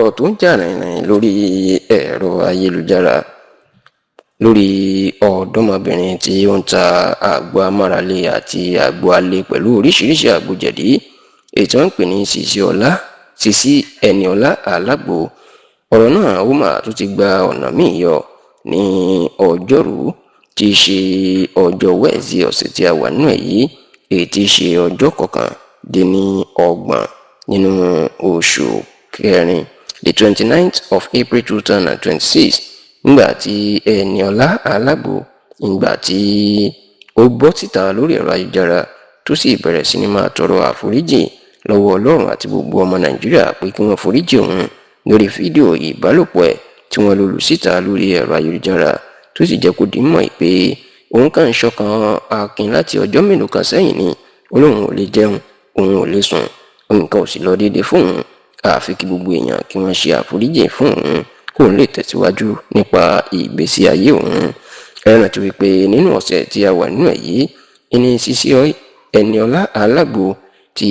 Ọ̀rọ̀ tó ń jà rìnrìn lórí ẹ̀rọ ayélujára lórí ọ̀dọ́mọbìnrin tí ó ń ta àgbo amárale àti àgbo alẹ́ pẹ̀lú oríṣiríṣi àgbo jẹ̀dí, èyí tí wọ́n ń pè ní Sisi Ọlá, Sisi Ẹniọlá Alágbo. Ọ̀rọ̀ náà ó mà tún ti gba ọ̀nà míì yọ ní ọjọ́rú tí í ṣe ọjọ́ Wẹ́ẹ̀sì ọ̀sẹ̀ tí a wà nínú ẹ̀ yìí, èyí tí í ṣe ọjọ́ 29 nínú oṣù kẹrin, the 29th of April 2026, nígbà tí Ẹniọlá Alágbo, ìgbà tí ó bọ́ síta lórí ẹ̀rọ ayélujára, tó sì bẹ̀rẹ̀ sí ní máa tọrọ àforíjì lọ́wọ́ Ọlọ́run àti gbogbo ọmọ Nàìjíríà pé kí wọ́n foríjì òun lórí fídíò ìbálòpọ̀ ẹ̀ tí wọ́n lò lù síta lórí ẹ̀rọ ayélujára, tó sì jẹ́ kó di mọ̀ pé òun kàn ń ṣọkàn akin láti ọjọ́ mélòó kan sẹ́yìn ni. Ó lóun ò lè jẹun, òun ò lè sùn, nǹkan ò sì lọ déédéé fóun, àfi kí gbogbo èèyàn kí wọ́n ṣe àforíjì fún òun kóun lè tẹ̀síwájú nípa ìgbésí ayé òun. Ẹ rántí wípé nínú ọ̀sẹ̀ tí a wà nínú ẹ̀ yìí ìní Sisi Ẹniọlá Alágbo, tí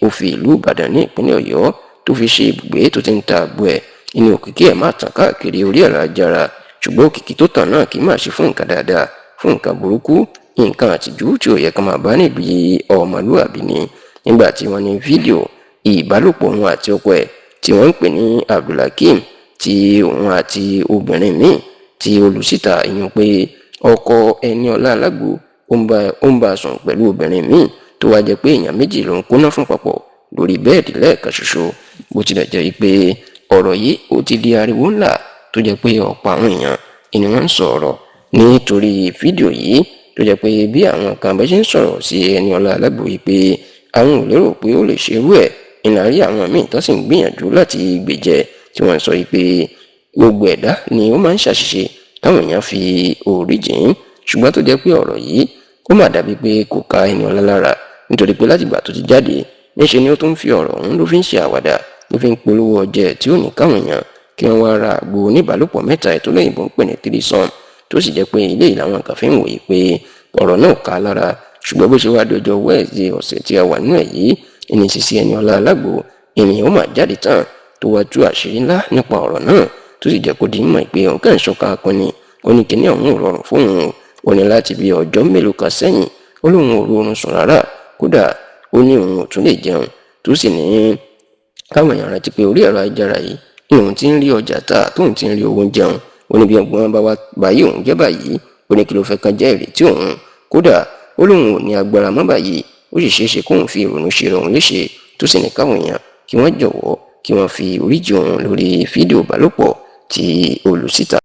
ó fi ìlú Ìbàdàn ní ìpínlẹ̀ Ọ̀yọ́ tó fi ṣe ibùgbé, tó ti ń ta àgbo ẹ̀, inú òkìkí ẹ̀ máa tàn káàkiri orí ẹ̀rọ ayélujára. Ṣùgbọ́n òkìkí tó tàn náà kì í máa ṣe fún nǹkan dáadáa, fún nǹkan burúkú, nǹkan àtijú tí ò yẹ ká máa bá níbi ọmọlúwàbí ni, nígbà tí wọ́n ní fídíò ìbálòpọ̀ òun àti ọkọ ẹ̀ tí wọ́n ń pè ní Abdulhakeem, tí òun àti obìnrin míì tí olùsíta, ìyẹn pé ọkọ Ẹniọlá Alágbo ó ń bá a sùn pẹ̀lú obìnrin míì, tó wá jẹ́ pé èèyàn méjì ló ń kóná fún papọ̀ lórí bẹ́ẹ̀dì lẹ́ẹ̀kan ṣoṣo. Bó tilẹ̀ jẹ́ pé ọ̀rọ̀ yìí ó ti di ariwo ńlá, tó jẹ́ pé ọ̀pọ̀ àwọn èèyàn ni wọ́n ń sọ̀rọ̀ nítorí fídíò yìí, tó jẹ́ pé bí àwọn kan bá ṣe ń sọ̀rọ̀ sí Ẹniọlá Alágbo yìí pé àwọn ò lérò pé ó lè ṣerú ẹ̀, ìlànà rí àwọn míì tó sì ń gbìyànjú láti gbèjẹ, tí wọ́n sọ yìí pé gbogbo ẹ̀dá ni ó máa ń ṣàṣìṣe, táwọn èèyàn fi orí jìn. Ṣùgbọ́n tó jẹ́ pé ọ̀rọ̀ yìí ó mà dàbí pé kò ká Ẹniọlá lára, nítorí pé látìgbà tó ti jáde, níṣe ni ó tún fi ọ̀rọ̀ ọ̀hún ló fi ń ṣe àwàdà, ló fi ń polówó ọjẹ́ tí ó ní káwọn èèyàn kí wọ́n wá ra àgbo oníbàálòpọ̀ mẹ́ta ẹ̀ tó lóyìnbó ń pè ní threesome, tó sì jẹ́ pé ilé ìlànà kan fi ń wòye pé ọ̀rọ̀ náà ká lára. Ṣùgbọ́n bó ṣe wá dọjọ́ Wẹ́ẹ̀sì ọ̀sẹ̀ tí a wà nínú ẹ̀ yìí, ìní Sisi Ẹniọlá Alágbo ènìyàn ó mà jáde tán, tó wá tú àṣírí ńlá nípa ọ̀rọ̀ náà, tó sì jẹ́ kó di mọ̀ pé òun kàn ń ṣọ̀kan akọni. Ó ní kíní ọ̀hún ò rọrùn fóun. Ó ní láti bí ọjọ́ mélòó kan sẹ́yìn, ó lóun ò rọrùn sùn rárá, kódà ó ní òun ò tún lè jẹun, tó sì ní káwọn èèyàn rántí pé orí ẹ̀rọ ayélujára yìí ni òun ti ń rí ọjà tà, tóun ti ń rí owó jẹun. Ó ní bí ọgbọ́n bá wá báyìí òun jẹ́ báyìí, ó ní kí ló fẹ́ kan jẹ́ ìrètí òun? Kódà ó lóun ò ní agbára mọ́ báyìí, ó sì ṣeé ṣe kóun fi ìrònú ṣe òun léṣe, tó sì ní káwọn èèyàn kí wọ́n jọ̀wọ́, kí wọ́n fi oríjì òun lórí fídíò ìbálòpọ̀ tí olùsíta.